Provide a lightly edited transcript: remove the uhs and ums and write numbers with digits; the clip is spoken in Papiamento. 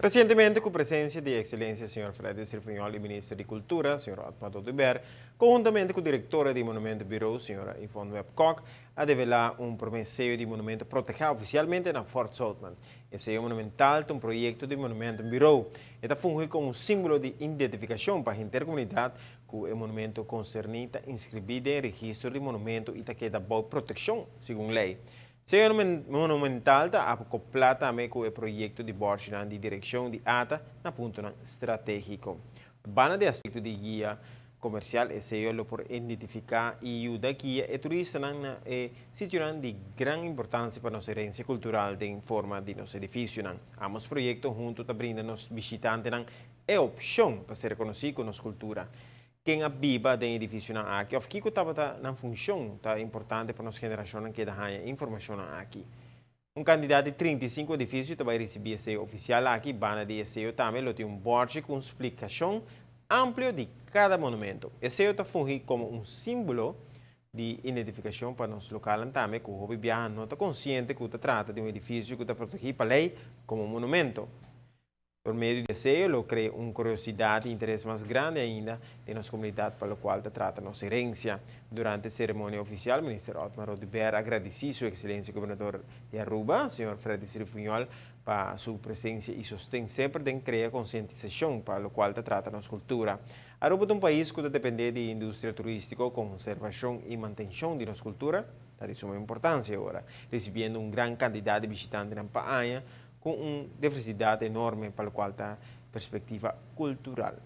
Recientemente, cu presencia di Excelencia Sr. Freddy Refunjol y Minister di Cultura, Sr. Otmar Oduber, conhuntamente cu directora di Monumentenbureau, Sra. Yvonne Webb-Kock, a devela un prome seyo di monumento proteha oficialmente na Fort Zoutman. E seyo monumental ta un proyecto di Monumentenbureau. E ta fungi como un simbolo di identificacion pa henter comunidad cu e monumento concerni ta inscribi den registro di monumento y ta keda bou proteccion segun ley. Seyo monumental ta acopla tambe cu e proyecto di borchinan di direccion di ATA na puntonan strategico. Banda di aspecto di guia comercial, e seyo lo por identifica y yuda guia e turistanan na e sitionan di gran importancia pa nos herencia cultural den forma di nos edificionan. Ambos proyecto hunto ta brinda nos bishitantenan e opcion pa ser conoci cu nos cultura. Ken a biba den edificionan aki of kico tabata nan funcion ta importante pa nos generacionnan keda haya informacionnan aki. Un cantidad di 35 edificio ta bay ricibi e seyo oficial aki. Banda di e seyo tambe lo tin un borchi cu un splicacion amplio di cada monumento. E seyo ta fungi como un simbolo di identificacion pa nos localnan tambe cu hopi biaha no ta consciente cu ta trata di un edificio cu ta protegi pa ley como monumento. Por medio di e seyo lo crea un curiosidad y interes mas grandi ainda den nos comunidad pa locual ta trata nos herencia. Durante e ceremonia oficial, Minister Otmar Oduber a gradici Su Excelencia Gobernador di Aruba, Señor Freddy Refunjol, pa su presencia y sosten semper den crea concientisacion pa locual ta trata nos cultura. Aruba ta un pais cu ta depende di industria turistico, conservacion y mantencion di nos cultura ta di suma importancia ora, ricibiendo un gran cantidad di bishitantenan pa aña, cu un diversidad enorme pa locual ta perspectiva cultural.